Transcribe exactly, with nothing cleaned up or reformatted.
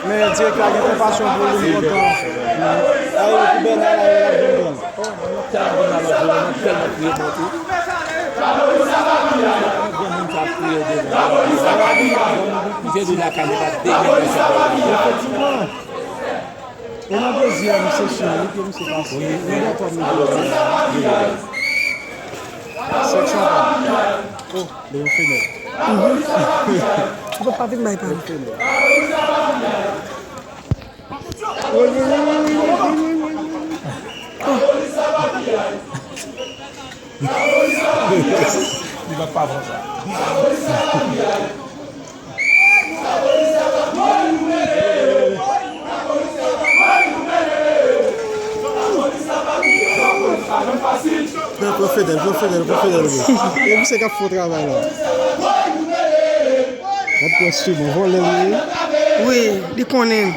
Men dirèktè a gen konpasyon pou li, li kontan. Ay, pou Bèna la, l ap jwenn grann. Oh, mwen tèlman vin nan lòt zòn, mwen tèlman kriye mwen tou. Granmoun sa ap kriye devan. Misye di lakay li pa demen nan sèkòl. Efektivman. E nan dezyèm sesyon, wi, ke misye pase. Nan dètwa mil. Seksyon pa. Oh, Leyon Fenèl. Ou pa vin bay pa. Leyon Fenèl. Li pa pa bon sa. Pwofesyonèl, pwofesyonèl, pwofesyonèl, wi. E misye k ap fè yon travay la. Gad kòstimen, vòlè li ye. Wi, li konnen.